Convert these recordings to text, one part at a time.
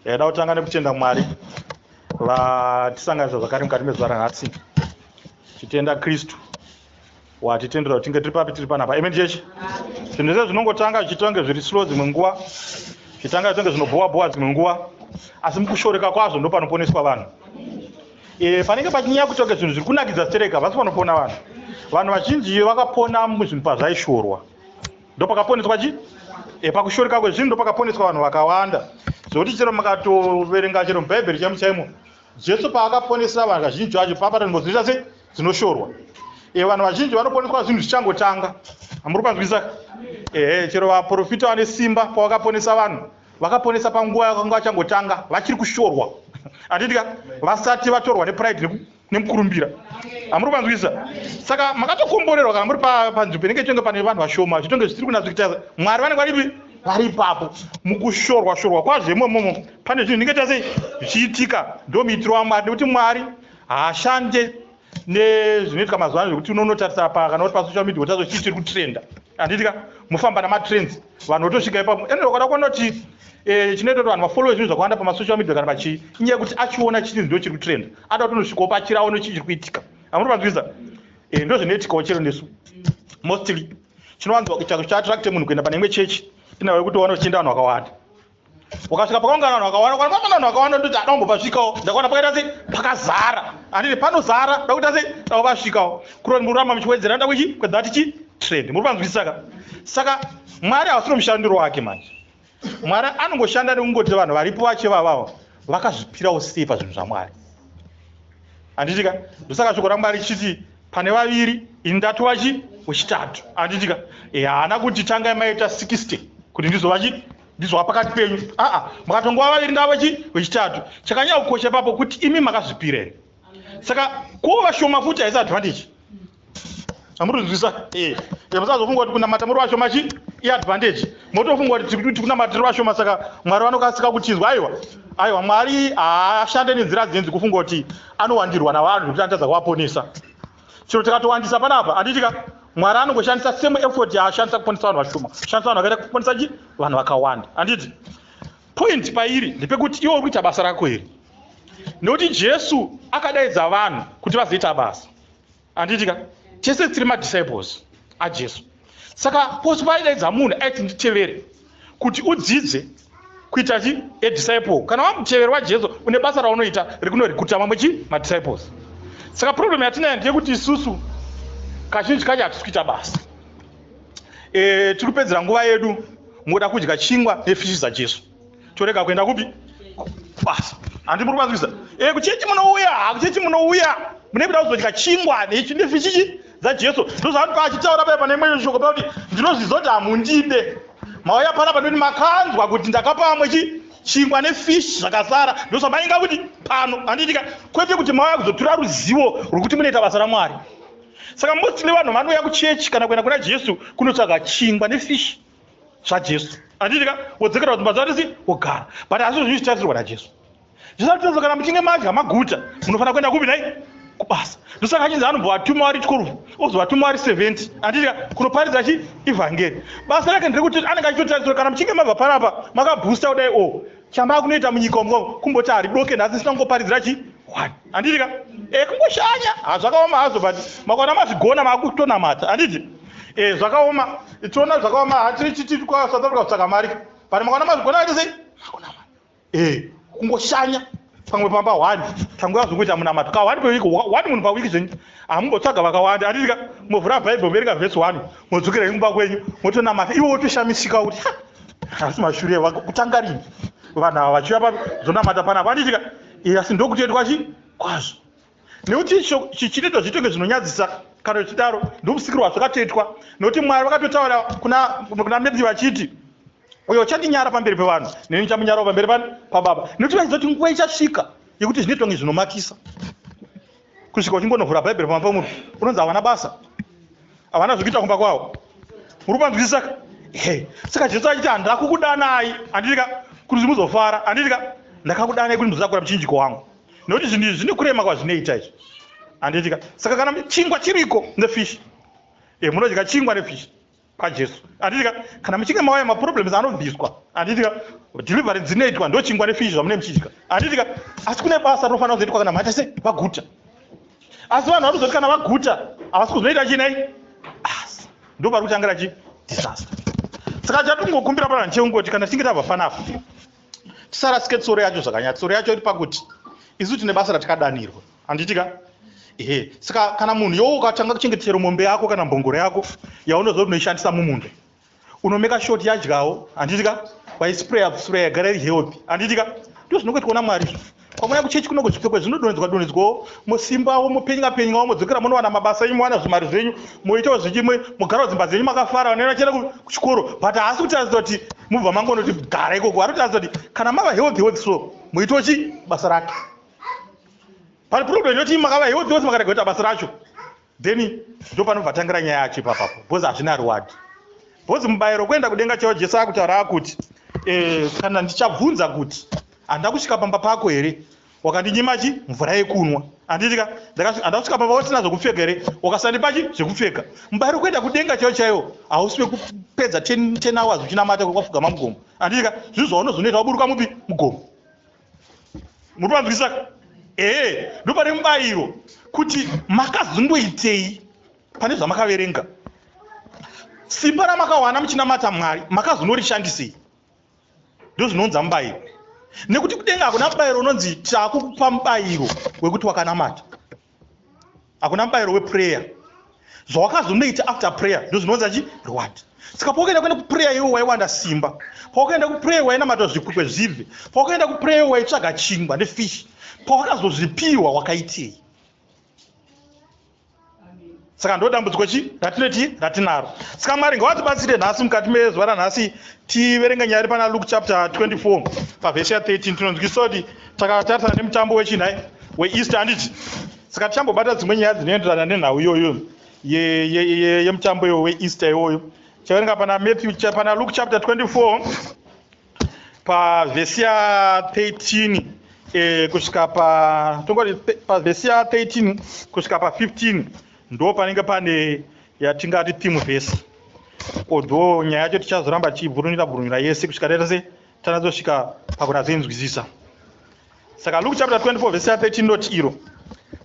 Ndaida kutanga nekutenda Mwari vatisanganisa zvakare mukati mezuva ranhasi. Titenda Kristu watitendera kuti tinge tiri papi tiri panapa. Amen chechi. Zvinhu zvese zvinongotanga zvichiita kunge zviri slow dzimwe nguva, zvichitanga zvichiita kunge zvinobhowa bhowa dzimwe nguva, asi mukushoreka kwazvo ndopanoponeswa vanhu. E, panenge pachinyanya kuita kunge zvinhu zviri kunakidza stereka, havasi panopona vanhu. Vanhu vazhinji vakapona muzvinhu pazvaishorwa. Ndopakaponeswa chi e, pakushoreka kwezvinhu ndopakaponeswa vanhu vakawanda zvekuti chero makatoverenga chero mubhaibheri chaimo chaimo Jesu paakaponesa vanhu kazhinji vacho papata nzvimbo dzinoita sei dzinoshorwa. E, vanhu vazhinji vanoponeswa zvinhu zvichangotanga. Hamuri kupanzwisisa? Ehe, chero vaprofita vane simba pavakaponesa vanhu vakaponesa panguva yakanga vachangotanga vachiri kushorwa. Handiti ka vasati vatorwa nepride nemukurumbira. Hamuri kupanzwisisa? Saka makatokomborerwa kana muri panzvimbo inenge ichenge pane vanhu vashoma zvitonge zvisiri kunatso kuita Mwari vanenge varipi vari ipapo mukushorwa shorwa kwazvo imomomo pane zvinhu zvinenge sei zvichiitika. Ndo muitiro waMwari, nekuti Mwari haashande nezvinoitika mazuva ano zvekuti unonotarisa pa kana kuti pasocial media wotazo chii chiri kutrenda. Handiti ka mufamba namatrends vanhu votosvika ipapo. Ende ukada kuona kuti chinoita kuti vanhu vafollowe zvinhu zvakawanda pamasocial media kana pachii, inyaya yekuti achiona chii ndo chiri kutrenda, ada kuti unosvikawo pachiri aone chii chiri kuitika. Hamuri panzwisa? Ndo zvinoitikawo chero nesu mostly chinowanzwa kuita kuti chiattracte munhu kuenda pane imwe chechi inhau yekuti uone uchienda vanhu vakawanda. Ukasvika pakaungana vanhu vakawanda, ukaona pane vanhu vakawanda ndoti ada kumbopasvikawo, ndakaona pakaita sei pakazara, handiti panozara, da kuita sei da kupasvikawo, kuroti muramba muchiwedzera da kuchi kwedza tichi trend. Muri panzwisisa ka? Saka Mwari haasiri mushandiro wake manje. Mwari anongoshanda nekungoti vanhu varipo vache vavavo vakazvipirawo sei pazvinhu zvaMwari. Handiti ka? Ndosaka shoko raMwari richiti pane vaviri ini ndatova chi wechitatu. Handiti ka? Haana kuti tangai maita 60 kuti ndizova chi ndizova pakati penyu. Aa, makatongova vaviri ndava chi wechitatu. Chakanyanya kukosha ipapo kuti imi makazvipira here. Saka kuva vashoma futi haisi advantage. Hamuri kunzwisisa? Musazofunga kuti kunamata muri vashoma chi iadvantage. Motofunga kuti tiri kunamata tiri vashoma saka Mwari vanokasika kutinzwa. Aiwa, aiwa, Mwari haashande nenzira dzenzi kufunga kuti anowandirwa navanhu zvekuti anotadza kuvaponesa. Chero tikatowandisa panapa, handiti ka? Mwari anongoshandisa same effort yaashandisa kuponesa vanhu vashoma, shandisa vanhu vakaita kuponesa chi vanhu vakawanda. Handiti? Point pairi ndepekuti iwe uri kuita basa rako here? Nekuti Jesu akadaidza vanhu kuti vazoita basa. Handiti ka? Tese tiri madisciples aJesu. Saka pose paaidaidza munhu aiti nditevere kuti udzidze kuita chi a disciple. Kana wamuteveri waJesu une basa raunoita rekunorikuta mamwe chi madisciples. Saka problem yatinayo ndeyekuti isusu kazhinji kacho hatisi kuita basa. Tiri kupedzera nguva yedu mukuda kudya chingwa nefishi dzaJesu. Torega kuenda kupi? Kubasa. Handi muri kuvanzwisa? Kuchechi munouya, kuchechi munouya. Mune kuda kuzodya chingwa nefishi chi dzaJesu. Ndozvaanopa achitaura paya pane imwe shoko pakuti ndinozviziva kuti hamundide. Mauya panapa ndoti makanzwa kuti ndakapa vamwe chi chingwa nefish zvakasara. Ndozvamainga kuti pano. Handiti ka? Kwete kuti mauya kuzotura ruzivo rwekuti munoita basa raMwari. Saka mostly vanhu vanouya kuchechi kana kuenda kuna Jesu kunotsvaga chingwa nefish zvaJesu. Handiti ka? Wodzokera kudzimba dzavo tisi wogara. But asi zvinhu zvichitarisirwa naJesu. Jesu anotiudza kana muchinge madya maguta munofanira kuenda kupi nhai? Kubasa. Ndosaka achinzi anombovatuma vari 12 ozovatuma vari 70. Handiti ka? Kunoparidza chi ivhangeri. Basa rake nderekuti anenge achitotarisirwa kana muchinge mabva panapa makabooster kudai o chamava kunoita munyika umu kumboti haridoke nhasi ndisina kungoparidzira chi one. Handiti ka? Kungoshanya. Zvakaoma hazvo but makaona mazvigona makutonamata. Handiti? Zvakaoma. Tiona zvakaoma hatiri chiti kwa South Africa kutsvaka mari. But makaona mazvigona kaita sei? Makunamata. Kungoshanya pamwe pamba one tanguva zvokuita munamato ka one per week, one munhu pawiki zvenyu hamumbotsvaga vakawanda. Handiti ka? Movhura Bible moverenga verse 1 modzokera henyu kumba kwenyu motonamata. Iwe wotoshamisika kuti asi mashure kutanga rini vanhu ava vachiuya papi zonamata panapa. Handiti ka? Asi ndokutoitwa chi kwazvo nekuti chinoitwa zviitwe zvinonyadzisa kana zvichidaro. Ndomusikirwa zvakatoitwa nekuti Mwari vakatotaura kuna Matthew vachiti uyo uchandinyara pamberi pevanhu neni ndichamunyarawo pamberi pani pababa. Nekuti vaiziva kuti nguva ichasvika yekuti zvinoitwa kunge zvinomakisa kusvika uchingonovhura Bhaibheri pamba pemunhu unonzi havana basa, havana zvekuita kumba kwavo. Muri kupanzwisisa ka? Saka Jesu achiti handina kukudanai, handiti ka, kuti muzofara. Handiti ka, ndakakudanai kuti muzosakura muchinjiko wangu. Nekuti zvinhu izvi zvine kurema kwazvinoita izvi. Handiti ka? Saka kana chingwa chiriko nefish, munodya chingwa nefish. paJesu, handitika? Kana muchinge mauya, maproblems anobviswa, handitika? Delivery dzinoitwa, ndochingwa nefishi zvamune muchidya, handitika? Asi kune basa rinofanira kuzoitwa kana maita se vaguta. Asi vanhu vanozoti kana vaguta havasi kuzoita chinai basa, ndo pari kutangira chi disaster. Saka chatingokumbira panhu chekungoti kana tichinge tabva panapa, tisarasike tsoro yacho zvakanyanya. Tsoro yacho iri pakuti isu tine basa ratikadanirwa, handitika? Ehe, saka kana munhu iwo ukatanga kuchengetera mombe yako kana mbongoro yako yaunoziva kuti unoishandisa mumunda, unomeka shoti yadyawo, handitika? Waispraya spraya, yagara iri healthy, handitika? Ndo zvinongoitwa naMwari izvo. Kwamuna kuchechi kunoko, zvipfeko zvinodonhedzwa donhedzwawo, mosimbawo, mopenywa penywawo, modzokera, munowana mabasa enyu, mowana zvimari zvenyu, moitawo zvichimwe, mogarawo dzimba dzenyu makafara, vana vachienda kuchikoro. But haasi kutaridza kuti mubva mangonoti gara ikoko. Ari kutaridza kuti kana mava healthy healthy, so muitawo chi basa rake. Pane problem yoti makava healthy healthy, makarega kuita basa racho, then ndo panobva tangira nyaya yacho ipapapo, because hazvina reward, because mubayiro kuenda kudenga chaiwo. Jesu akutaura akuti, kana ndichabvunza kuti handina kusvika pamba pako here, wakandinyima chi mvura yekunwa, handitika? Handina kusvika pamba usina zvekupfeka here, wakasandipa chi zvekupfeka? Mubayiro kuenda kudenga chaiwo chaiwo hausi wekupedza 10 hours uchinamata wapfugama mugomo, handitika? Zvinhu zvaunozonoita waburuka mupi mugomo, muri vanzwisisa? Ehe, ndopane mubayiro kuti makazondoitei pane zvamakaverenga. Simba ramakawana muchinamata Mwari makazonorishandisei? Ndo zvinonza mubayiro, nekuti kudenga hakuna mubayiro unonzi taakukupa mubayiro wekuti wakanamata. Hakuna mubayiro weprayer. Zvawakazonoita after prayer ndo zvinonza chi reward. Saka pawakaenda kuenda kuprayer iwe waiwanda simba, pawakaenda kuprayer wainamata zvikwekwe zvibve, pawakaenda kuprayer waitsvaga chingwa nefish, pawakazozvipiwa wakaitei? Saka ndo dambudziko chi ratinoti ratinaro. Saka Mwari ngavatibatsire nhasi. Mukati mezuva ranhasi tiverenge nyaya iri pana Luke chapter 24 pavhesi ya13. Tinonzwisisa kuti takatarisana nemutambo wechinhai weEaster, handiti? Saka tichambobata dzimwe nyaya dzinoenderana nenhau iyoyo yemutambo iwo weEaster iwoyo. Chaverenga pana Matthew, pana Luke chapter 24 pavhesi ya13 kusvika pa, tongoti pavhesi ya13 kusvika pa15, ndo panenge pane yatingati theme verse, although nyaya yacho tichazoramba tichibvurunira bvurunira yese kusvika taita se tanatsosvika pakunatsoinzwisisa. Saka Luke chapter 24 vhesi ya13 ndoti iro,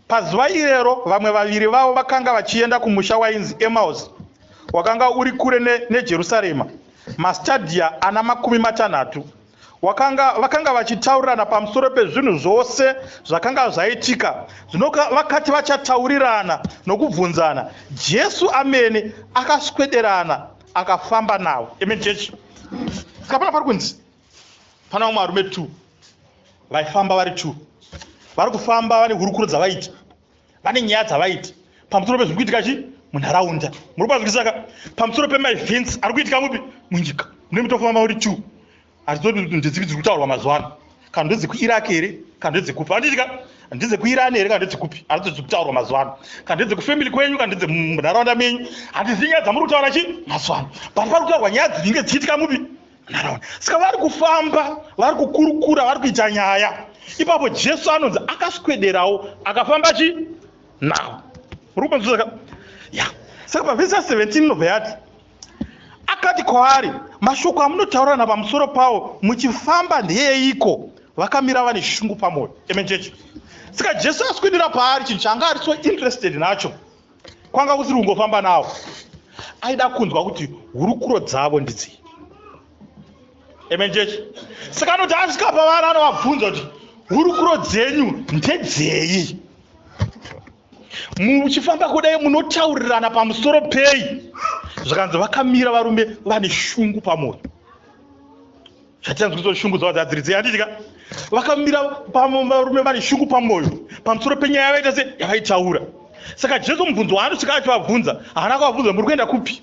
"Pazuva irero vamwe vaviri vavo vakanga vachienda kumusha wainzi Emaus, wakanga uri kure neJerusarema, mastadia ana 60. Vakanga vachitaurirana pamusoro pezvinhu zvose zvakanga zvaitika. Zvino vakati vachataurirana nokubvunzana, Jesu amene akaswederana akafamba navo." Amen, church. Saka pana pari kunzi pana vamwe varume two vaifamba vari two, vari kufamba, vane hurukuro dzavaita, vane nyaya dzavaita pamusoro pezviri kuitika chi munharaunda. Muri kupanzwisaka? Pamusoro pemaevents ari kuitika mupi munyika. Mune mutofamba uri two, hatizoti ndedzipi dziri kutaurwa mazuva ano, kana ndedzekuIraq here, kana ndedzekupi, handitika? NdedzekuIran here, kana ndedzekupi? Hatizo dziri kutaurwa mazuva ano, kana ndedzekufamily kwenyu, kana ndedzemunharaunda menyu, handizivi nyaya dzamuri kutaura chi mazuva ano, but pari kutaurwa nyaya dzinenge dzichiitika mupi nharaunda. Saka vari kufamba, vari kukurukura, vari kuita nyaya. Ipapo Jesu anonzi akaswederawo akafamba chi navo. Muri kupanzwisaka? Ya, saka pavhesi ya17 inobva yati, "Akati kwaari, 'Mashoko amunotaurirana pamusoro pawo muchifamba ndeyeiko?' Vakamira vane shungu pamwoyo." Amen, church. Saka Jesu aswedera paari, chinhu chaanga ari so interested nacho kwanga kusiri kungofamba nawo. Aida kunzwa kuti hurukuro dzavo ndidzii. Amen, church. Saka anoti asvika pavari, anovabvunza kuti, "Hurukuro dzenyu ndedzei? Muchifamba kudai munotaurirana pamusoro pei?" Zvakanzi vakamira varume vane shungu pamwoyo. Zvatichanzwisisa shungu dzavo dzadziri dzei, handitika? Vakamira varume vane shungu pamwoyo pamusoro penyaya yavaita se yavaitaura. Saka Jesu mubvunzo waanosvika achivabvunza, haana kuvabvunza, "Muri kuenda kupi?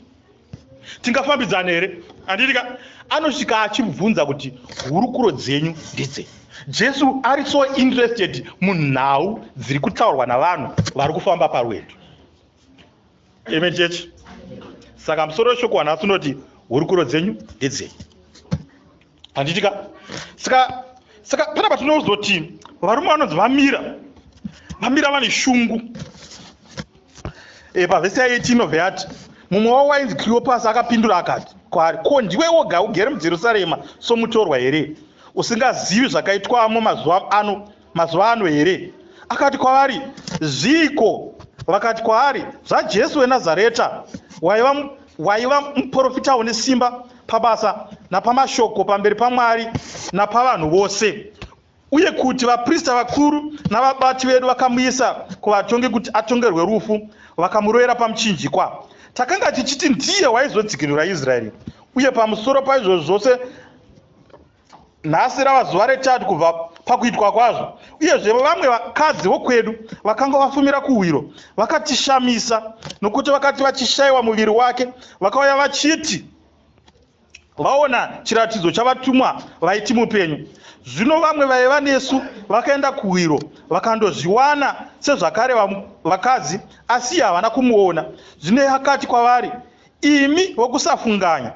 Tingafambidzana here?" Handitika? Anosvika achibvunza kuti, "Hurukuro dzenyu ndedzei?" Jesu ari so interested munhau dziri kutaurwa navanhu vari kufamba parwendo. Amen, church. Saka musoro weshoko wanhasi unoti, "Hurukuro dzenyu ndedzei?" Handitika? Saka panapa tinozoti varume vanonzi vamira, vamira vane shungu. Pavhesi ya18 inobva yati, Mumwe wavo wainzi Kreopasi akapindura akati kwaari, Ko ndiwe woga ugere muJerusarema somutorwa here, usingazivi zvakaitwamo mazuva ano, mazuva ano here? Akati kwavari, Zviiko? Vakati kwaari, ZvaJesu weNazareta, waiva, waiva muprofita une simba pabasa napamashoko pamberi paMwari napavanhu vose, uye kuti vaprista vakuru navabati vedu vakamuisa kuvatongi kuti atongerwe rufu, vakamurovera pamuchinjikwa. Takanga tichiti ndiye waizodzikinura Israeri. Uye pamusoro paizvozvo zvose, nhasi rava zuva retatu kubva pakuitwa kwazvo. Uyezve vamwe vakadzi vokwedu vakanga vafumira kuhwiro vakatishamisa, nokuti vakati vachishayiwa muviri wake, vakauya vachiti vaona chiratidzo chavatumwa vaiti mupenyu. Zvino vamwe vaiva nesu vakaenda kuhwiro vakandozviwana sezvakareva vakadzi, asi havana kumuona. Zvino akati kwavari, Imi vokusafunganya,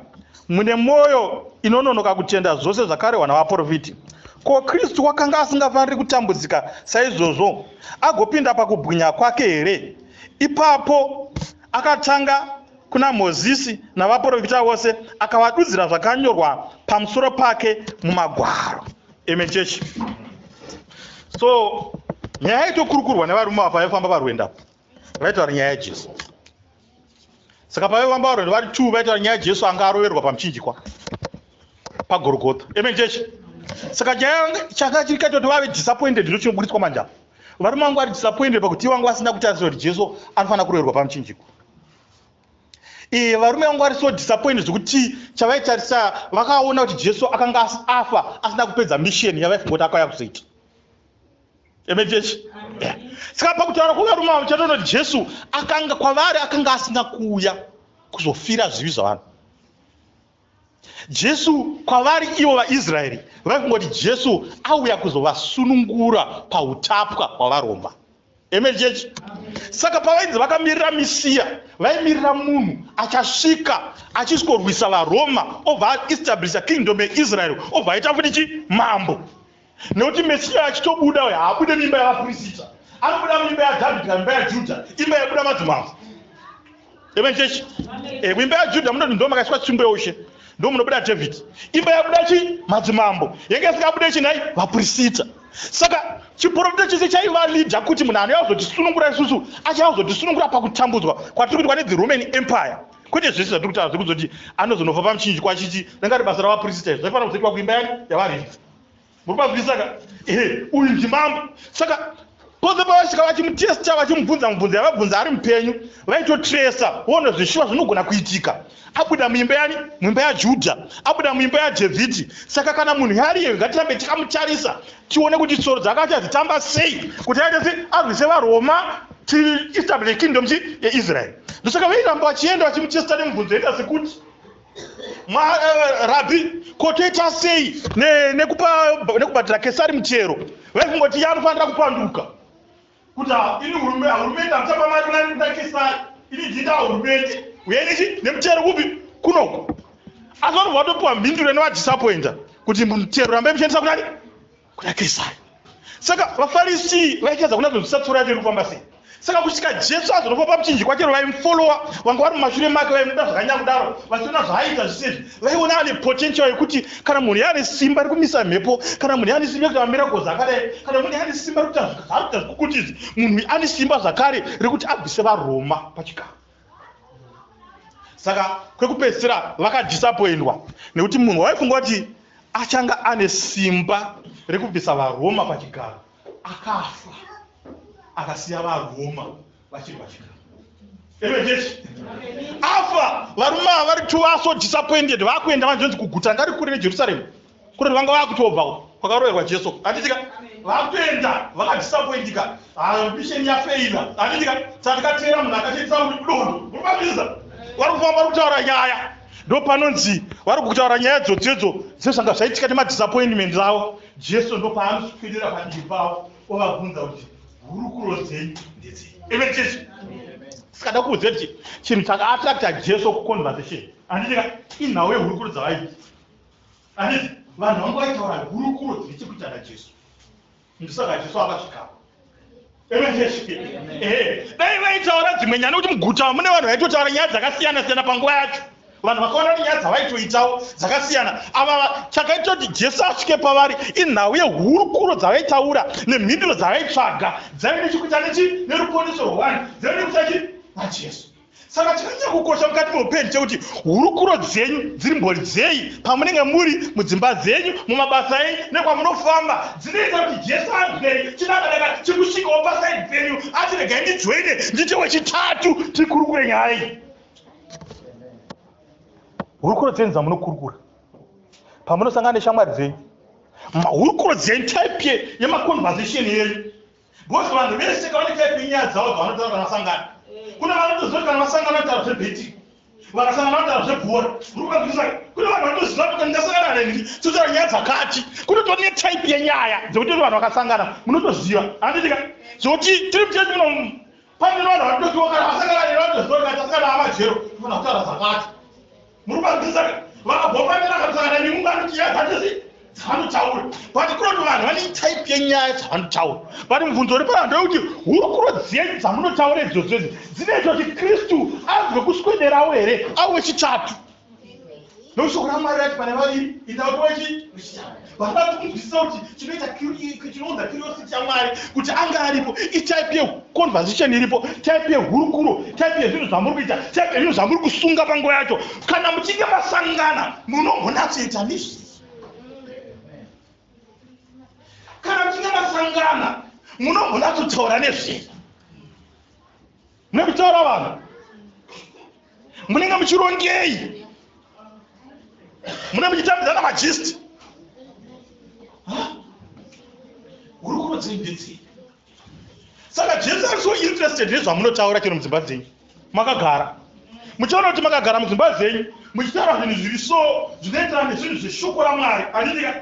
mune mwoyo inononoka kutenda zvose zvakarehwa navaprofiti. Ko Kristu wakanga asingafaniri kutambudzika saizvozvo agopinda pakubwinya kwake here? Ipapo akatanga kuna Mozisi navaprofita vose, akavadudzira zvakanyorwa pamusoro pake mumagwaro. Amen chechi. So nyaya yaitokurukurwa nevarume ava pavaifamba parwendo apa, vaitaura nyaya yaJesu. Saka pavaifamba parwendo vari two vaitaura nyaya yaJesu anga aroverwa pamuchinjikwa paGorogotha. Amen chechi. Saka nyaya changa chiri kaita kuti vave disappointed ndochinoburitswa manje apa. Varume vangu vari disappointed pakuti vanga vasina kutarisira kuti Jesu anofanira kuroverwa pamuchinjikwa. Iye varume vangu vari so disappointed zvekuti chavaitarisa vakaona kuti Jesu akanga afa asina kupedza mission yavaifunga kuti akauya kuzoita. Amen chechi. Yeah. Saka pakutaura kwevarume avo chatoona kuti Jesu akanga kwavari akanga asina kuuya kuzofira zvivi zvavanhu. Jesu kwavari ivo vaIsraeri vaifunga kuti Jesu auya kuzovasunungura pautapwa hwavaRoma. Amen church. Saka pavainzi vakamirira Mesiya, vaimirira munhu achasvika achisvikorwisa vaRoma obva aestablisha kingdom yeIsrael obva aita futi chi mambo. Nekuti Mesiya achitobuda uyo haabude muimba yavapurisita. Anobuda muimba yaDhavhidhi kana imba yaJudha, imba yaibuda madzimambo. Amen church. Eh, muimba yaJudha munoti ndo makaiswa tsvimbo yeushe. Ndo munobuda David. Imba yabuda chi madzimambo. Yenge isingabude chi nhai vapurisita. Saka chiprofita chese chaivalidha kuti munhu anouya kuzotisunungura isusu achauya kuzotisunungura pakutambudzwa kwatiri kuitwa nethe Roman Empire. Kwete zvese zvatiri kutaura zvekuzoti anozonofa pamuchinjikwa chichi ranga riri basa ravapurisita izvo zvaifanira kuzoitwa kuimba yani yavarindi. Muri pazwisisa ka? Ehe, uyu ndimambo. Saka pose pavaisvika vachimutesta vachimubvunza mubvunzo yavabvunza ari mupenyu, vaitotresa voona zvishuwa zvinogona kuitika. Abuda muimba yani? Muimba yaJudha. Abuda muimba yaDhavhidhi. Saka kana munhu yariye ngatirambe tikamutarisa tione kuti tsoro dzake achadzitamba sei kuti aite se arwise vaRoma tiestablish kingdom chi yeIsrael. Ndosaka vairamba vachienda vachimutesta nemubvunzo yaita sekuti Rabhi, ko toita sei nekubhadhara Kesari mutero? Vaifunga kuti iye anofanira kupanduka kuti ini hurumende hamuchapa mari kuna Kesari, ini ndinda hurumende uyai nechi nemutero kupi kunoku. Asi vanobva vatopiwa mhinduro inovadisappointa kuti mutero rambai muchiendesa kunani kuna Kesari. Saka vaFarisi vaitadza kunatsoziva tsoro yacho iri kufamba sei. Saka kusvika Jesu azonofa pamuchinjikwa chero vaimufolowa vanga vari mumashure make vaimuda zvakanyanya kudaro vachiona zvaaiita zvese izvi vaiona ane potential yekuti kana munhu yaane simba rekumisa mhepo kana munhu yaane simba rekuita mamiracles akadai kana munhu yaane simba rekuita zvaari kuita zvikukutu izvi munhu ane simba zvakare rekuti abvise varoma pachigaro saka kwekupedzisira vakadhisapoindwa nekuti munhu waifunga kuti achanga ane simba rekubvisa varoma pachigaro akafa akasiya varoma vachiri pachigaro. Amen church. Afa varume ava vari two are so disappointed vakuenda manje vanzi kuguta ngari kure neJerusarema. Kure vanga vakutobva kwakaroverwa Jesu. Handitika vakutoenda vakadisappointika. Ah mission yafeila. Handitika takateera munhu akatiitisa dondo. Murikuvanzwisisa? Vari kufamba vari kutaura nyaya. Ndopanonzi vari kutaura nyaya dzodzedzo dzezvanga zvaitika nemadisappointment avo. Jesu ndopaanoswedera padivi pavo ovabvunza kuti hurukuro dzenyu ndedzei. Amen church. Saka ndakuudza kuti chinhu chakaattracta Jesu kuconversation handiti ka inhau yehurukuro dzavaiita. Handiti vanhu vanga vaitaura hurukuro dzine chekuita naJesu. Ndosaka Jesu akasvikapo. Dai vaitaura dzimwe nyaya nekuti muguta mune vanhu vaitotaura nyaya dzakasiyana siyana panguva yacho. Vanhu vakaona nyaya dzavaitoitawo dzakasiyana. Ava chakaita kuti Jesu asvike pavari inhau yehurukuro dzavaitaura nemhinduro dzavaitsvaga dzaive nechekuita nechi neruponeso rwevanhu dzaive nekuita chi naJesu. Saka chakanyanya kukosha mukati meupenyu chekuti hurukuro dzenyu dziri mbori dzei pamunenge muri mudzimba dzenyu, mumabasa enyu nekwamunofamba dzinoita kuti Jesu anzwei chidakadaka chekusvikawo pasaidi penyu ati regai ndijoine ndiite wechitatu tikurukure nyaya iyi. Hurukuro dzenyu dzamunokurukura pamunosangana neshamwari dzenyu, hurukuro dzenyu type yemaconversation yenyu Because vanhu vese ka vane type yenyaya dzavo dzavanotaura kana vasangana. Kune vanotoziva kuti kana vasangana vanotaura zvebetting. Vakasangana vanotaura zvebhora. Uri kuvanzwisisa? Kune vanhu vanotoziva kuti kana ndasangana neni totaura nyaya dzakati. Kunotori netype yenyaya dzekuti vanhu vakasangana munotoziva. Handiti ka? Zvekuti tiri muchechi muno pane vanhu vanotoziva kana vasangana neni vanotoziva kuti kana tasangana amajero tofanira kutaura zvakati. Muri kuvanzwisisa ka? Vakabhombanira vakasangana nemi vanoti nyaya dzacho sei? Dzavanotaura. But kunoti vanhu vane type yenyaya dzavanotaura. But mubvunzo uri panapa ndewekuti hurukuro dzenyu dzamunotaura idzodzo idzi dzinoita kuti Kristu anzwe kuswederawo here ave wechitatu? Nokuti shoko raMwari rati pane vaviri ita kuti wechi wechitatu. But vari kunzwisisa kuti chinoita chinounza curiosity yaMwari kuti ange aripo itype yeconversation iripo, type yehurukuro, type yezvinhu zvamuri kuita, type yezvinhu zvamuri kusunga panguva yacho. Kana muchinge masangana munombonatsoita nezvei? Kana muchinge masangana munombonatsotaura nezvei? Nekutaura vanhu munenge muchirongei? Mune muchitambidzana magist? Hurukuro dzenyu ndedzei? Saka Jesu ari so interested nezvamunotaura chero mudzimba dzenyu makagara. Muchaona kuti makagara mudzimba dzenyu muchitaura zvinhu zviri so zvinoenderana nezvinhu zveshoko raMwari. Handitika?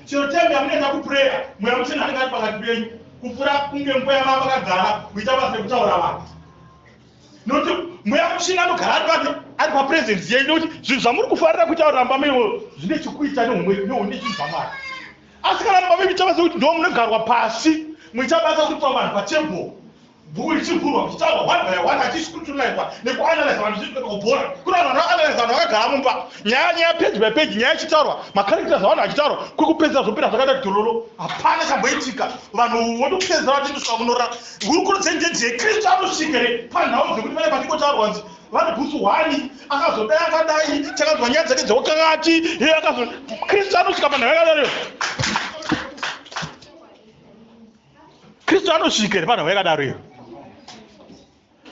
Chero time yamunoenda kuprayer, Mweya Mutsvene anenge ari pakati penyu kupfuura kunge nguva yamava makagara muchiita basa rekutaura vanhu. Nokuti Mweya Mutsvene anogara ari papi? Ari papresence yenyu nokuti zvinhu zvamuri kufarira kutaurira mumba menyu zvine chekuita nezvinhu zvaMwari. Asi kana mumba menyu muchiita basa rekuti ndo munogarwa pasi muchiita basa rekupa vanhu patable, bhuku richivhurwa kuchitaurwa one by one achiscrutinizwa nekuanalyza vanhu zvichiitwa kubhora. Kune vanhu vanoanalyza vanhu vakagara mumba nyaya nyaya page by page nyaya ichitaurwa macharacters avanhu achitaurwa kwekupedzisa zvopera zvakaita dhololo hapana chamboitika vanhu votopedzisa vachindosvika kunorara. Hurukuro dzenjenje Kristu anosvika here panhau dzekuti pane pachingotaurwa kunzi vari bhutsu hwani akazodai akadai takanzwa nyaya dzake dzewakakati he akazo Kristu anosvika panhau yakadaro. Kristu anosvika here panhau yakadaro iyo?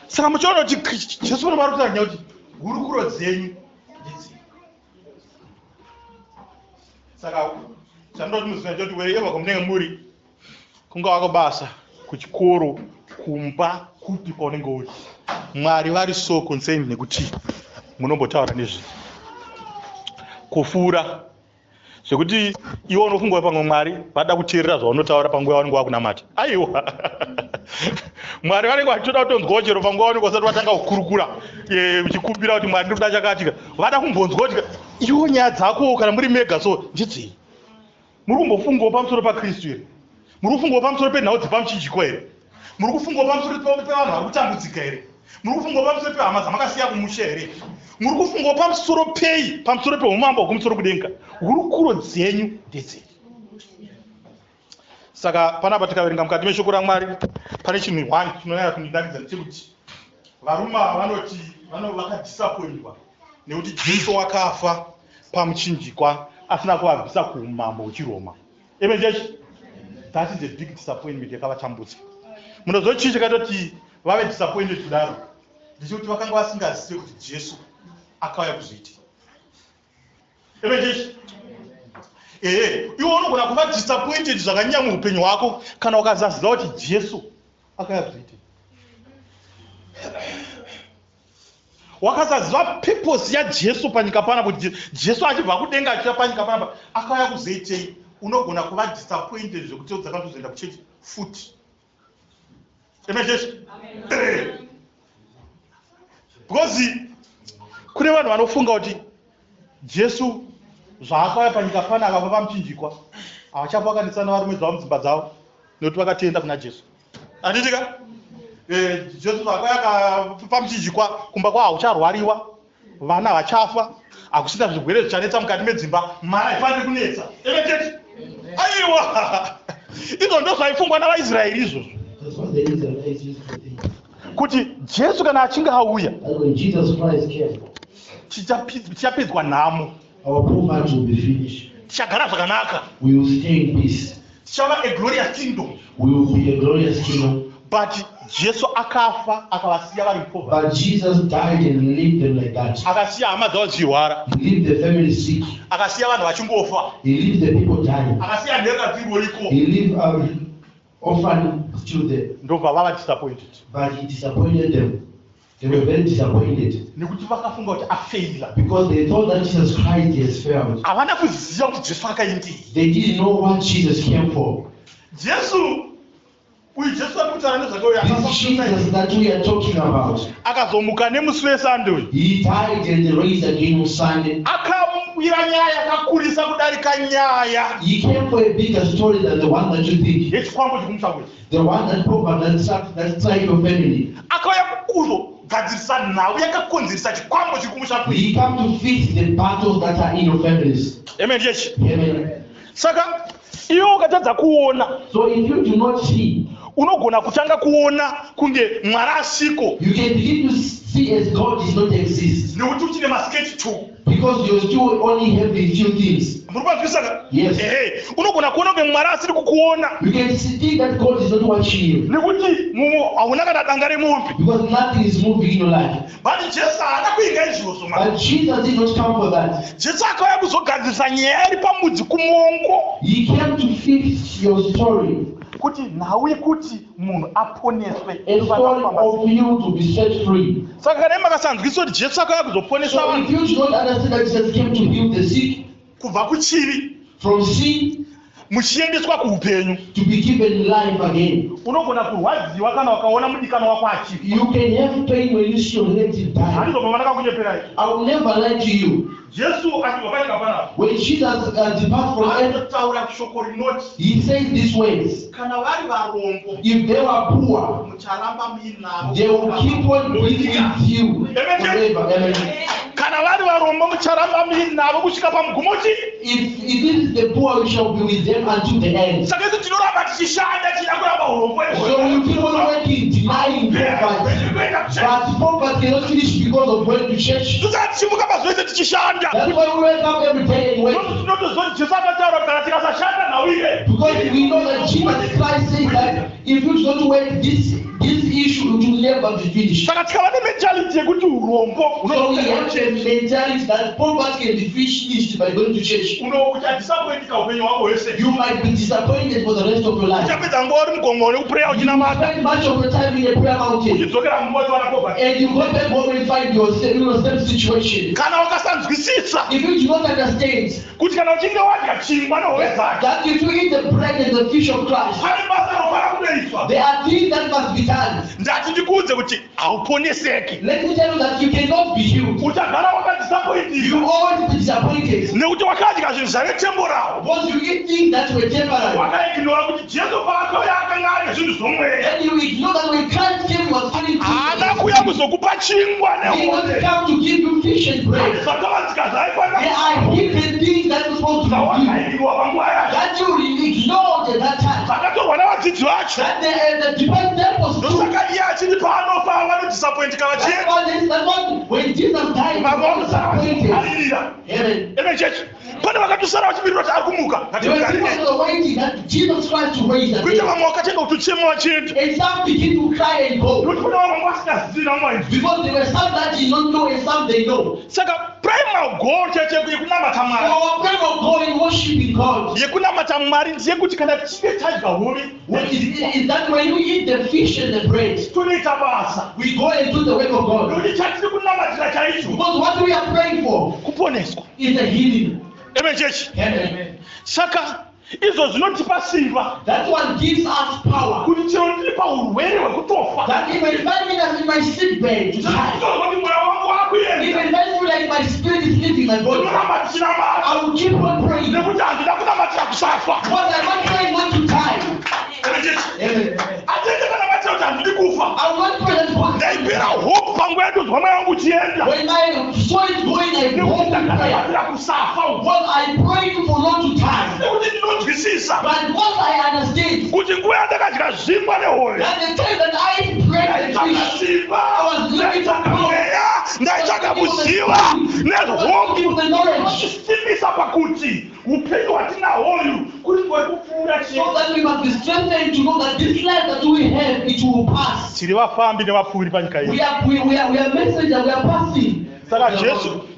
Saka muchiona kuti Jesu unovari kutaura nyaya kuti hurukuro dzenyu ndedzei. Saka chanoda kuti muzive ndechekuti wherever kwamunenge muri, kungava kubasa, kuchikoro, kumba, kupi kwaunenge uri, Mwari vari so concerned nekuti munombotaura nezvei. Kufura zvekuti iwe unofunga pamwe Mwari vada kuteerera zvaunotaura panguva yavanenge vakunamata. Aiwa, Mwari vanenge vachitoda kutonzwawo chero panguva yavanenge vasati vatanga kukurukura uchikumbira kuti Mwari ndinoda chakati, vada kumbonzwa kuti iwe nyaya dzako kana muri mega so ndedzei. Muri kumbofungawo pamusoro paKristu here? Muri kufungawo pamusoro penhau dzepamuchinjikwa here? Muri kufungawo pamusoro pevanhu vari kutambudzika here? Muri kufungawo pamusoro pehama dzamakasiya kumusha here? Muri kufungawo pamusoro pei? Pamusoro peumambo hwekumusoro kudenga? Hurukuro dzenyu ndedzei? Saka panapa tikaverenga mukati meshoko raMwari pane chinhu one chinonyanya kundinakidza ndechekuti varume ava vanoti vakadisappointwa nekuti Jesu wakafa pamuchinjikwa asina kuvabvisa kuumambo hwechiRoma. Amen church. That is a big disappointment yakavatambudza. Munoziva chii chakaita kuti vave disappointed kudaro? Ndechekuti vakanga vasingazive kuti Jesu akauya kuzoitei. Amen church. Ehe, iwe unogona kuva disappointed zvakanyanya muupenyu hwako kana ukasaziva kuti Jesu akauya kuzoitei. Wakasaziva purpose yaJesu panyika panapa, kuti Jesu achibva kudenga achiuya panyika panapa akauya kuzoitei, unogona kuva disappointed zvekuti udzaka kuzoenda kuchechi futi. Amen church. Eh. Because kune vanhu vanofunga kuti Jesu zvaakauya panyika pana akafa pamuchinjikwa havachafa vakanetsana varume dzavo mudzimba dzavo nekuti vakatenda kuna Jesu. Handiti ka? Jesu akauya pamuchinjikwa, kumba kwavo haucharwariwa, vana vachafa, hakusina zvirwere zvichanetsa mukati medzimba, mari haifaniri kunetsa. Amen church. Aiwa, izvo ndo zvaifungwa navaIsraeri izvozvo. That's what the Israelites used to think. Kuti Jesu kana achinge auya, That when Jesus Christ came, tichapedzwa nhamo, our poverty will be finished. Tichagara zvakanaka, We will stay in peace. Tichava a glorious kingdom. We will be a glorious kingdom. But Jesu akafa akavasiya vari mupoverty. But Jesus died and left them like that. Akasiya hama dzavo dzichirwara. He left the family sick. Akasiya vanhu vachingofa. He left the people dying. Akasiya nheka dziroriko. He left orphan children. Ndobva vava disappointed. But he disappointed them. They were very disappointed. Nekuti vakafunga kuti afeila. Because they thought that Jesus Christ has failed. Havana kuziva kuti Jesu akaindei. They didn't know what Jesus came for. Jesu uyu Jesu ari kutaura nezvake uyu This akafa Jesus that we are talking about, akazomuka nemusi weSunday uyu. he died and raised again on Sunday. Akauya nyaya yakakurisa kudarika nyaya He came for a bigger story than the one that you think. yechikwambo chekumusha kwedu. The one that poverty that struck your family. Akauya kuzogadzirisa nhau yakakonzeresa chikwambo chiri kumusha kwedu. He came to fix the battles that are in your families. Amen church. Amen. Saka iwe ukatadza kuona, So if you do not see, unogona kutanga kuona kunge Mwari asiko. you can begin to see as God does not exist. Nekuti uchine masketch 2. Because you're still only having few things. Muri kunzwisisa ka? Yes. Ehe, unogona kuona kunge Mwari asiri kukuona. You can see that God is not watching you. Nekuti mumwe hauna kana danga remombe. Because nothing is moving in your life. But Jesu haana kuinga izvozvo mama. But Jesus did not come for that. Jesu akauya kuzogadzirisa nyaya iri pamudzi kumongo. He came to fix your story. Kuti nhau yekuti munhu aponeswe. A story of you to be set free. Saka kana makasanzwisisa kuti Jesu akauya kuzoponesa So vanhu if you do not understand that Jesus came to heal the sick kubva kuchivi from sin muchiendeswa kuupenyu, to be given life again. Unogona kurwadziwa kana ukaona mudikano wako achifa. You can have pain when you see your relative die. Handizobva ndakakunyeperai. I will never lie to you. Jesu achibva panyika panapa, When Jesus departed from earth, anotaura shoko rinoti, he said these words. Kana vari varombo, If they were poor, mucharamba muinavo. they will keep on being with you forever. Amen. Kana vari varombo mucharamba muinavo kusvika pamugumo chii? If it is the poor, you shall be with them until the end. Saka isu tinoramba tichishanda tichida kuramba urombo. So you keep on working, denying poverty. But poverty cannot finish because of going to church. Tusati tichimuka mazuva ese tichishanda. That's why we wake up every day and work. Tinotoziva kuti Jesu akataura kana tikasashanda nhau iye. Because we know that Jesus Christ says that if you don't work, this issue it will never be finished. Saka tikava nementality yekuti urombo So we have a mentality that poverty can be finished by going to church. Uchadisappointika upenyu hwako hwese. You might be disappointed for the rest of your life. Uchapedza nguva uri mugomo nekupreya You uchinamata. spend much of your time in a prayer mountain. Uchidzokera mumba uchiwana poverty. And you go back home and find yourself in the same situation. Kana ukasanzwisisa If you do not understand kuti kana uchinge wadya chingwa nehove dzake, that if you eat the bread and the fish of Christ, pane basa rofana kunoitwa. there are things that must be done. Ndati ndikuudze kuti hauponeseki. Let me tell you that you cannot be healed. Uchagara wakadisappointika You always be disappointed. nekuti wakadya zvinhu zvave temporal. Because you eat things that were temporary. Wakaignora kuti Jesu paakauya akanga ane zvinhu zvomweya. And you ignore that when Christ came, he was carrying Haana things. kuuya kuzokupa chingwa He nehove. not come to give you fish and bread. Zvakavanzika zvaifanira There are hidden things that were supposed to be given. zvawakaignora panguva yacho, That you ignored at that time. zvakatorwa navadzidzi vacho. That the disciples took. Ndosaka iye achiri paanofa vanodisappointika That's vachienda. why that's why when Jesus died, he Vamwe was vanosara disappointed. vachigarira. Amen. Amen church. Pane vakatosara vachimirira kuti ari kumuka. There were people that were waiting that Jesus Christ to raise the Kuita dead. vamwe vakatanga kutochema vachienda. And some begin to cry and go. Nokuti kune vamwe vasingazivi naMwari. Because there were some that did not know and some they know. Saka primal goal cheche yekunamata So Mwari, our prayer of God in worshiping God yekunamata Mwari ndeyekuti kana tichinge tadya hove is that when we eat the fish and the bread, tonoita basa. We go and do the work of God. Nokuti chatiri kunamatira chaicho Because what we are praying for kuponeswa. Is the healing. Amen church. Amen. Saka izvo zvinotipa simba That one gives us power. Kuti chero ndiri paurwere hwekutofa, That even if I'm in my sick bed to die, ndinotozwa kuti mweya wangu wakuenda, even if I feel like my spirit is leaving my body, ndinoramba ndichinamata I will keep on praying. nekuti handida kunamatira kusafa. Because I'm not praying not to die. Amen church. Amen. Atete kana ndanzwisisa But because I understand kuti nguva yandakadya zvingwa nehove, that the time that I ate bread and ndaitsvaka fish, simba, I was looking for ndaitsvaka power. mweya, ndaitsvaka kuziva I was nezvoki looking for the knowledge. simbisa pakuti upenyu hwatinahwoyu kuri kwekupfuura So that we must be strengthened to know that this life that we have, it will pass. Tiri vafambi nevapfuuri panyika We ino. are, we, we are, we are messengers, we are passing. Saka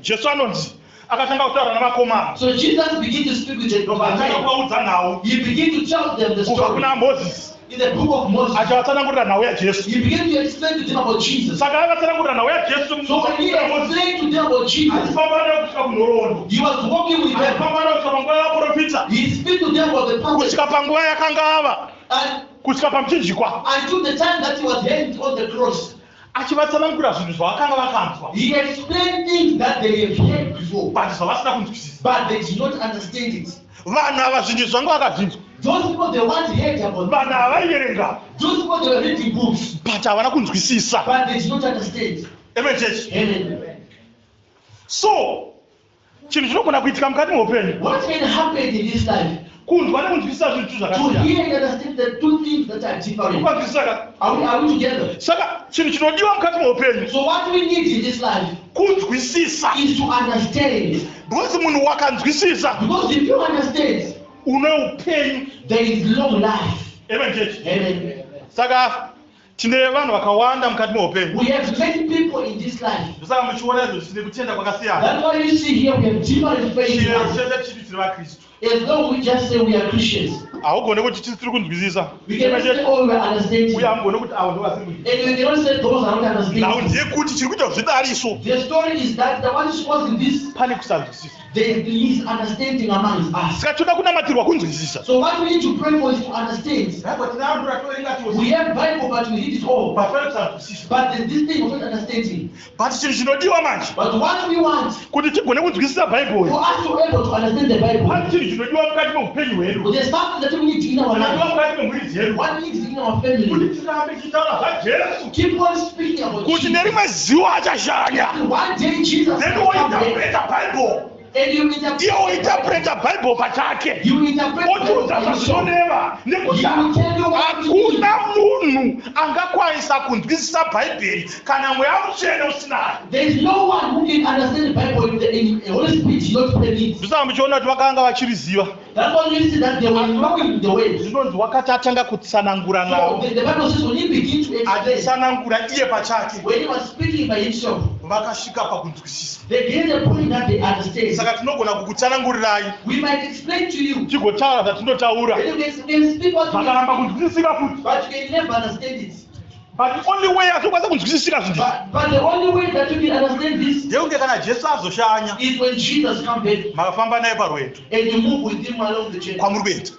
Jesu anonzi akatanga kutaura navakomana. So Jesus began to speak with the Atanga divine. kuvaudza nhau He began to tell them the kubva story kuna Mozisi, in the book of Moses. achivatsanangurira nhau yaJesu. He began to explain to them about Jesus. Saka akatsanangurira nhau yaJesu So when he explained to them about Jesus, achifamba nayo kusvika kunhoroondo, he was walking with them. achifamba nayo kusvika panguva yavaprofita, He spoke to them about the prophets. kusvika panguva yakanga ava And kusvika pamuchinjikwa, until the time that he was hanged on the cross, achivatsanangurira zvinhu zvavakanga vakanzwa, he explained things that they have heard before, but zvavasina kunzwisisa. But they did not understand it. Vanhu ava zvinhu zvanga vakazvinzwa. Those people, they once heard about Vanhu ava vaiverenga, Those people, they were reading books, but havana kunzwisisa. But they did not understand. Amen, church. Amen. So chinhu chinogona kuitika mukati meupenyu, What can happen in this life? Kunzwa nekunzwisisa zvinhu To zvakasiyana. hear and understand the two things that are different. Ukanzwisisa ka? Are we together? Saka chinhu chinodiwa mukati meupenyu So what we need in this life kunzwisisa, is to understand. because munhu wakanzwisisa, Because if you understand, une upenyu. There is long life. Amen, church. Amen. Saka tine vanhu vakawanda mukati meupenyu. We have many people in this life. Ndosaka muchiona izvo tine kutenda kwakasiyana. That's why you see here we have different faiths. Chero chete chiti tiri vaKristu, As though we just say we are Christians. Haugone kuti tisi tiri kunzwisisa. We cannot say, oh, we are understanding. Uye hamugone kuti avo ndovasiri kunzwisisa. And we cannot say those are not Nhau understanding. ndeyekuti chiri kuita zvidariso, The story is that the one is causing this, pane kusanzwisisa. There is misunderstanding amongst us. Saka toda kunamatirwa kunzwisisa. So what we need to pray for is to understand. Bhaibheri tinaro, ratoverenga tose. We have Bible, but we read it all. But pane kusanzwisisa. But there's this thing of not understanding. But chinhu chinodiwa manje But what we want, kuti tigone kunzwisisa Bhaibheri, for us to able to understand the Bible, pane chinhu chinodiwa mukati meupenyu hwedu, there's something that we need in our chinodiwa life. mukati memhuri dzedu, What needs in our kuti family. tirambe tichitaura zvaJesu, Keep on speaking about kuti Jesus. nerimwe zuva achashanya, One day Jesus then will come back wointerpreta Bhaibheri, and you interpret. Iye wointerpreta Bhaibheri pachake, You interpret the Bible otiudza by yourself. zvazvinoreva, nekuti He will tell you what it hakuna means. munhu angakwanisa kunzwisisa Bhaibheri kana Mweya Mutsvene usinayo. There is no one who can understand the Bible if the Holy Spirit is not permit. Ndosaka muchiona kuti vakanga vachiriziva. That's why you see that they were knowing the way. Zvinonzi wakati atanga kutsanangura So navo, the Bible says when he began to explain, achitsanangura iye pachake, when he was speaking by himself, vakasvika pakunzwisisa. They get the point that they understand. Saka tinogona kukutsanangurirai, We might explain to you. tigotaura zvatinotaura, Then you can speak what you vakaramba kunzwisisika futi. But you can never understand it. But only way azokwanisa kunzwisisika zvinhu But the only way that you can understand this ndekunge kana Jesu azoshanya, is when Jesus comes back makafamba naye parwendo and you move with him along the journey. Kwamuri kuenda.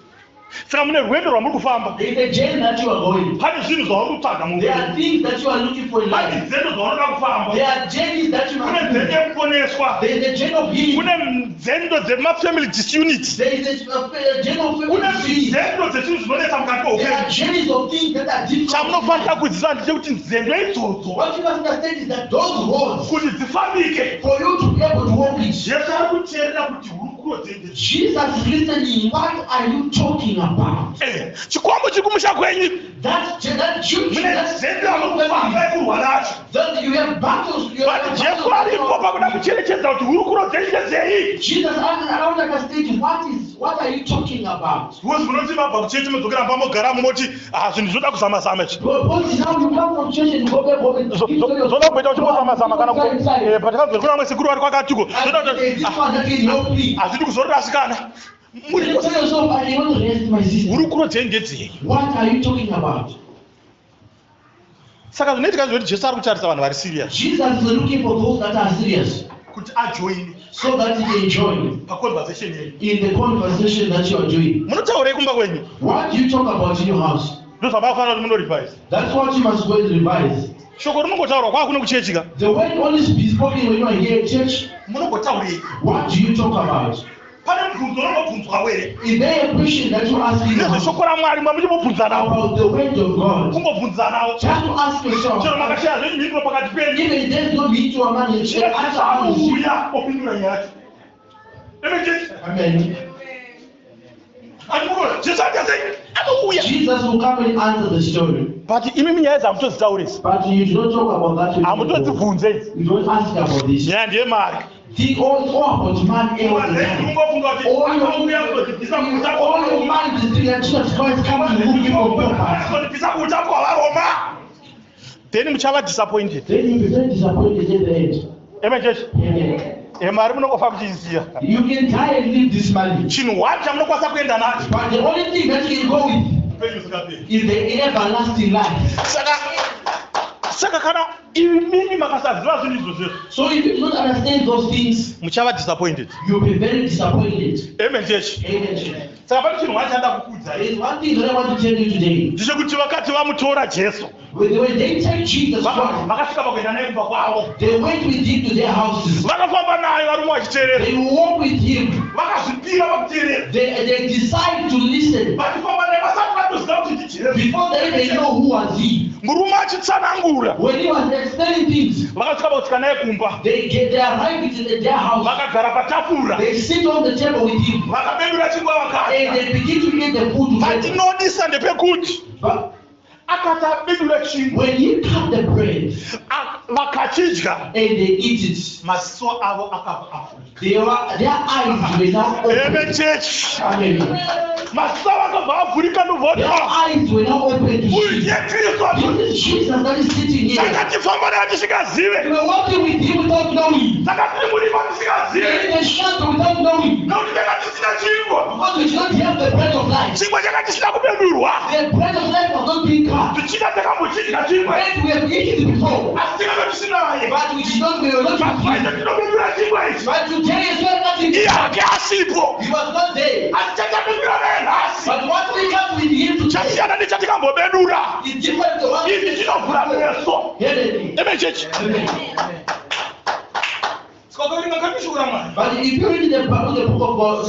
Saka mune rwendo rwamuri kufamba. There is a journey that you are going. Pane zvinhu zvauri kutsvaga There muupenyu, are things that you are looking for in pane life. nzendo dzaunoda kufamba. There are journeys that you Kune must nzendo do. yekuponeswa, There is a journey of healing. kune nzendo dzemafamily disunity, There is a journey of kune family disease. nzendo dzezvinhu zvinonetsa mukati There meupenyu. are journeys of things that are difficult. Chamunofanira kuziva ndechekuti nzendo idzodzo, What you must understand is that those roads, kuti dzifambike, for you to be able to walk it, Jesu ari kuteerera kuti hurukuro dzende. Jesus is listening. What are you talking about? Eh, chikwambo chiri kumusha kwenyu, That children, mune that nzendo yamukufamba yekurwa nacho, that you have battles. You have but Jesu aripo pakuda kucherechedza kuti hurukuro dzenyu ndedzei. Jesus asked around like a stage, what are you talking about? Because munoti mabva kuchechi, modzokera mumba, mogara mumoti, ah, zvinhu zvinoda kuzama-zama izvi. But now you come from church and go back home and Zvoda kumboita uchimbozama-zama kana patakazwe kuna vamwe sekuru vari kwakatiko. And there's this one that can help me. Hazvidi kuzorora, You tell yourself, I want to rest, my sister. Hurukuro dzenyu ndedzei? What are you talking about? Saka zvinoitika zvekuti Jesu ari kutarisa vanhu vari serious Jesus is looking for those that are serious kuti ajoine so that he can join paconversation yenyu. In the conversation that you are doing. Munotaurei kumba kwenyu? What do you talk about in your house? Ndozvamakufanira kuti munorevise. That's what you must go and revise. Shoko rinongotaurwa kwakuno kuchechi ka. The word only be spoken when you are here at church. Munongotaurei? What do you talk about? Pane mubvunzo unongobvunzwa were Is there a question that you ask in your house nezveshoko raMwari, mamuchimbobvunzanawo, about the word of God? kungobvunzanawo, Just to ask yourself. Chero makashaya zvenyu mhinduro pakati penyu, Even if there's no need to a man, you should answer honestly. Jesu auya opindura nyaya yacho. Amen, church. Amen. Andimukona Jesu aita sei? Anouya. Jesus will come and answer the story. But imi nyaya idzi hamutodzitaurisi. But you do not talk about that. with people. Hamutodzibvunze idzi. You don't ask about this. Nyaya ndeyemari. The all, it's all about money all the time. Ungofunga kuti All your, akauya kuzotibvisa all your muutapwa. mind is thinking that Jesus Christ come to remove you from poverty. Kuzotibvisa kuutapwa hwavaroma. Then muchava disappointed. Then you'll be very disappointed at the end. Amen church. Amen. Mari munongofa muchiiziya. You can die and leave this money. Chinhu one chamunokwanisa kuenda nacho. But the only thing that you can go with Upenyu husingaperi. is the everlasting life. Saka kana imimi makasaziva zvinhu izvozvo, So if you don't understand those things, muchava disappointed. you'll be very disappointed. Amen church. Amen. Saka pane chinhu one chandida kukuudzai. There is one thing that I want to tell you today. Ndechekuti vakati vamutora Jesu, When they take Jesus Christ, vakasvika pakuenda naye kumba kwavo. they went with him to their houses. Vakafamba naye varume vachiteerera. They walked with him. Vakazvipira pakuteerera. They decide to listen Vachifamba naye vasati vatoziva kuti ndiJesu. before they even know who was he. Murume achitsanangura. When he was explaining things, Vakasvika pakusvika naye kumba. they arrived at their house. Vakagara patafura. They sit on the table with him Vakabedura chingwa vakadya. and they begin to eat the food together. Patinodisa ndepekuti But akati abedura chingwa when he cut the bread vakachidya and they eat it, maziso avo akabva avhurika. their eyes were now open. Amen church. Amen. Maziso avo akabva avhurika ndobva Their vati, eyes were now open to uyu see. ndiye Kristu. This is Jesus that is sitting here. Takatifamba naye tisingazive. We were walking with him without knowing. Takatiri murima We tisingazive. were in the shadow without knowing. Nokuti tanga tisina chingwa. Because we did not have the bread of life. Chingwa changa chisina kubedurwa. The bread of life was not being cut. Tichida takambochidya chingwa. Bread we have eaten before, Asi tinenge tisinaye. but we did not, we were not with Mazuva him. ese tinobedura chingwa ichi. But today is well nothing. Iye hake asipo. He was not there. Asi chatabedura naye nhasi But what we cut with him today chasiyana nechatikambobedura. is different to what Ichi chinovhura meso. Heavenly. Amen church. Amen. Saka ukaverenga kati shoko raMwari. But if you read the Bible, the book of God,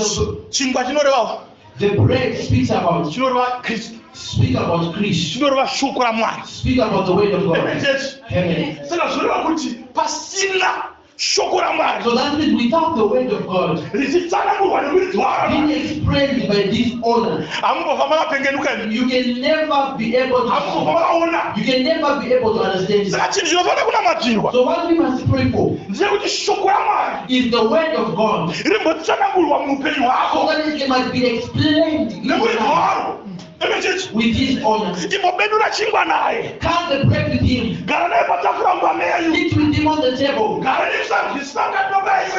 Chingwa chinorevawo the bread speaks about chinoreva Kristu. speak about Christ, Chinoreva shoko raMwari. speak about the word of Amen God. church. Amen. Saka zvinoreva kuti pasina shoko raMwari So that means without the word of God richitsanangurwa nemuridzi waro being explained by this owner, hamumbofa makapengenuka imi. you can never be able to Hamumbofa makaona. you can never be able to understand it. Saka chinhu chinofanira kunamatirwa So what we must pray for ndechekuti shoko raMwari is the word of God rimbotsanangurwa muupenyu so hwako that it might be explained in your nemuridzi life waro. Amen church. with his honor. Imbobedura chingwa naye. Cut the bread with him, Gara naye patafura mumba menyu. sit with him on the table, Gara nemusanzwisisa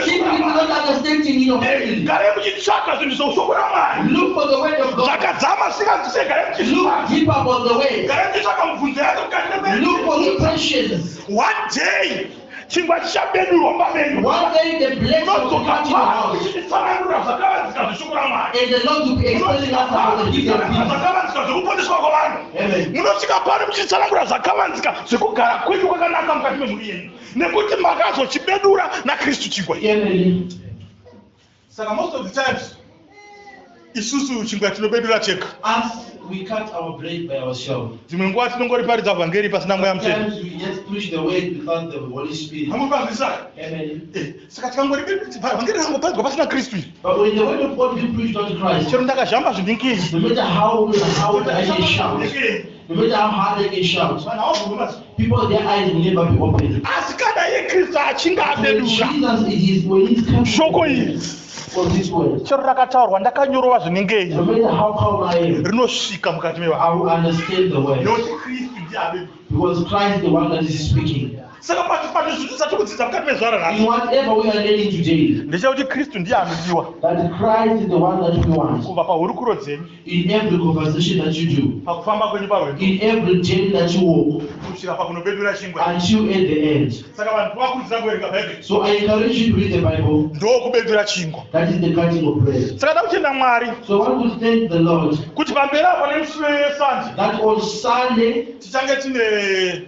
sit with mukati not understanding in your family. Garai muchitsvaka zvinhu zvoshoko raMwari. Look for the word of God. Zvakadzama zvisinganzwisise garai Look muchitsvaka. deep about the word. Garai muchitsvaka mibvunzo yacho mukati memenyu. Look for the questions. One day chingwa chichabedurwa mumba menyu. One day the blessing will Munodzoka come to your pano house. muchitsanangura zvakavanzika zveshoko raMwari. And the Lord will be explaining us about the hidden things. Zvakavanzika zvekuponeswa kwavanhu. Amen. Munosvika pano muchitsanangura zvakavanzika zvekugara kwenyu kwakanaka mukati memhuri yenyu. Nekuti makazochibedura naKristu chingwa ichi. Amen. Saka most of the times isusu chingwa tinobedura chega. Us, we cut our bread by ourselves. Dzimwe nguva tinongoriparidza vhangeri pasina mweya mutsvene. Sometimes we just preach the word without the Holy Spirit. Hamupazwisisa? Amen. Saka tikangorivhangeri rangoparidzwa pasina Kristu iri. But when the word of God be preached unto Christ, Chero ndakazhamba zviningi. no matter how I can shout, no matter how hard I can shout, Vanhu havabvumi maziso. people their eyes will never be opened. Asi kana iye Kristu achinge When abedura Jesus it is when he's coming shoko iri for this word, chero rakataurwa ndakanyorova zvinengei no matter how calm I am, rinosvika mukati mevanhu. I will understand the word. Nekuti Kristu ndiye abedura. Because Christ the one that is speaking. Saka pane zvinhu zvatiri kudzidza mukati mezuva ranhasi In whatever we are learning today, ndechekuti Kristu ndiye anodiwa that Christ is the one that we want. kubva pahurukuro dzenyu In every conversation that you do, pakufamba kwenyu parwendo in every journey that you walk, kusvika pakunobedura chingwa. until at the end. Saka vanhu vakurudzira kuverenga Bhaibheri So I encourage you to read the Bible. ndokubedura chingwa. That is the cutting of bread. Saka ndakutenda Mwari So one would thank the Lord kuti pamberi apo nemusi weSande that on Sunday tichange tine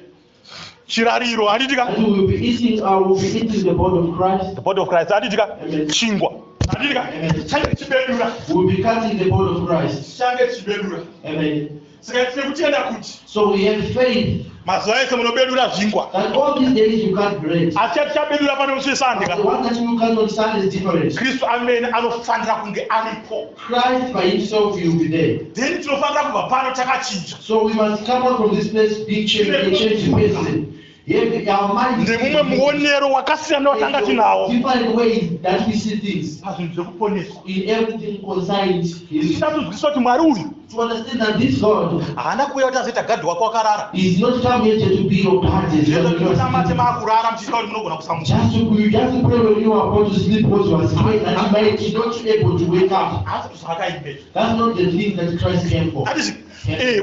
chirariro handiti ka? that we will be eating, will be eating the body of Christ. The body of Christ handiti ka? Amen. Chingwa handiti ka? Amen. Tichange tichibedura. We will be cutting the body of Christ. Tichange tichibedura. Amen. Saka tine kutenda kuti So we have faith Mazuva ese munobedura zvingwa. That all these days you cut bread. Asi chatichabedura pano musi wesande But ka the one that you cut on Sunday is different. Kristu amene anofanira kunge aripo. Christ by himself will be there. Then tinofanira kubva pano takachinja. So we must come out from this place big change, a change person. Yeah, our mind is Nemumwe muonero wakasiyana watanga tinawo different ways that we see things pazvinhu zvekuponeswa. In everything concerns healing. Tichida kunzwisisa kuti Mwari uyu To understand that this God haana kuuya kuti azoita gadhi wako wakarara. Is not come here to be your guardian. Zvinotamate maakurara muchiita kuti munogona kusamuka. Just to you just to pray when you are about to sleep because you are scared that you might not be able to wake up. Haasi zvakaimbe. That's not the thing that Christ came for. Handiti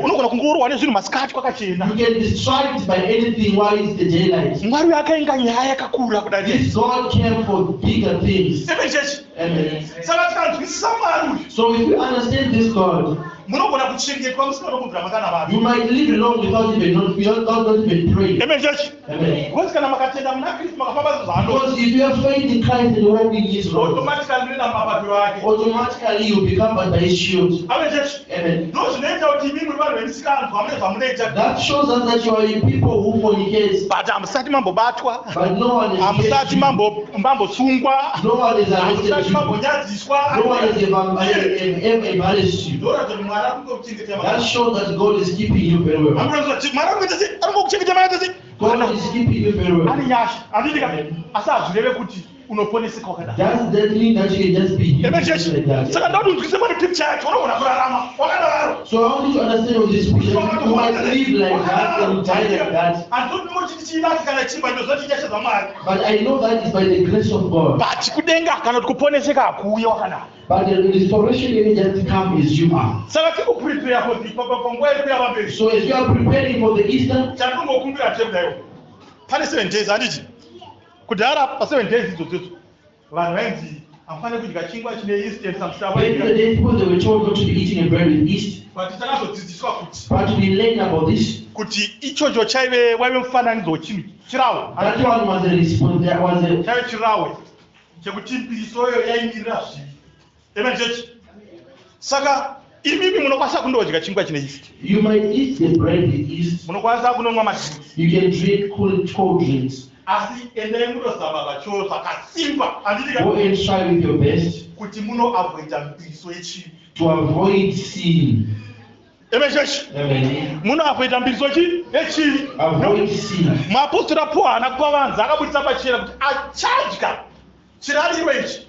unogona kungorohwa nezvinhu masikati kwakachena. You can be struck by anything while it's the daylight. Mwari uyu akainga nyaya yakakura kudarika. This God came for bigger things. Amen chechi. Amen. Saka tikanzwisisa Mwari uyu So if you understand this God, munogona kuchengetwa musina kumbobvira makanamata. you might live long without even not without not even praying. Amen chechi. Amen. Because kana makatenda muna Kristu makafamba zvaanoda Because if you have faith in Christ and walk in His road, automatically munoenda mumapapiro ake. Automatically you become under His shield. Amen chechi. Amen. Ndo zvinoita kuti imi muri vanhu vemisikanzwa mune zvamunoita. That shows us that you are a people who fornicate, But hamusati mambobatwa. But no one is Hamusati you. mambosungwa. No one is arrested Hamusati you. mambonyadziswa. No one has ever embarrassed you. Ndoratidza kuti Mwari ari kungokuchengeta. That shows that God is keeping you very well. Mwari ari kungokuchengeta makaita sei? God is keeping you very well. Ane nyasha handiti ka? Asi hazvireve kuti unoponeseka wakadaro. Does that mean that you can just be healed Amen chechi. like that? Saka ndoda unzwisise pane picture yacho unogona kurarama wakadaro. So I want you to understand with this picture, you might live like that and die like that. Handiti chivaki kana chimba ndozoti nyasha dzaMwari. But I know that is by the grace of God. But kudenga kana kuti kuponeseka hakuuye wakadaro. But the restoration didn't just come as you are. Saka tikuprepare for the panguva iri kuya pamberi. So as you are preparing for the Easter, Chandinongokumbira chekudaiwo pane 7 days handiti? Kudhara pa 7 days idzodzo vanhu vainzi hamufaniri kudya chingwa chine yeast and some stuff. Back in the days, people they were told not to be eating a bread with yeast. But takazodzidziswa kuti But we learned about this. kuti ichocho chaive waive mufananidzo wechinhu chirawo. That one was a response. There was a Chaive chirawe chekuti mbirisoyo yaimirira zvivi. Amen chechi. Saka imimi munokwanisa kundodya chingwa chine yeast. You might eat the bread with yeast. Munokwanisa kunonwa madrinks. You can drink cool cold drinks. Asi endai mundozama zvacho zvakasimba handiti Go and try with your best kuti munoavoida mbiriso yechivi. To avoid sin. Amen chechi. Amen. Munoavoida mbiriso chi yechivi. Avoid sin. Muapostora Paul haana kupa vanhu akabudisa pachena kuti achadya chirariro ichi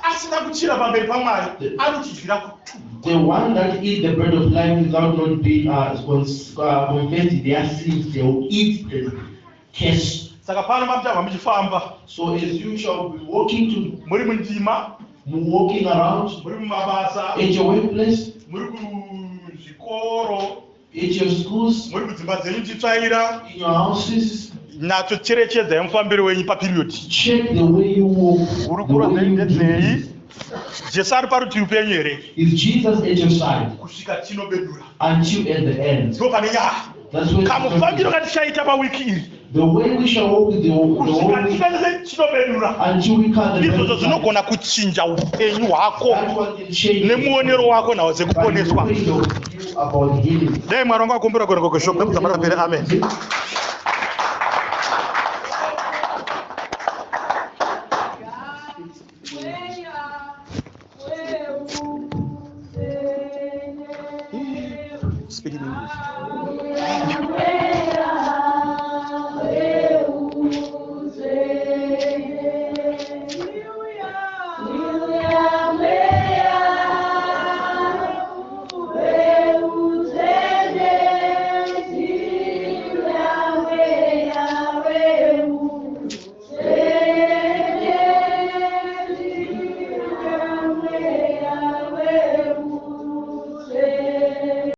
asina kuchira pamberi paMwari anochidyira kutuka. The one that eat the bread of life without not being confessing their sins, they will eat the curse. Saka pano mamuchabva muchifamba So as you shall be walking to muri mundima walking around muri mumabasa at your workplace, muri kuzvikoro at your schools, muri kudzimba dzenyu muchitsvaira in your houses, nyatsocherechedzai mufambiro wenyu paperiod. Check the way you walk. The Hurukuro way dzenyu you do ndedzei? things. Jesu ari parutivi penyu here? Is Jesus at your side Kusvika tinobedura. Until at the end? Ndo pane nyaya. That's where Kamufambiro katichaita pawiki iri the way we shall walk the kusvika whole week tikanise tinobedura until we cut the bread izvozvo of life. zvinogona kuchinja upenyu hwako That one can change nemuonero wako nhau by the dzekuponeswa. way of view about healing. Dai Mwari wangu akumbira kuerenga kweshoko nekuzama rapere. Amen. Speak in English.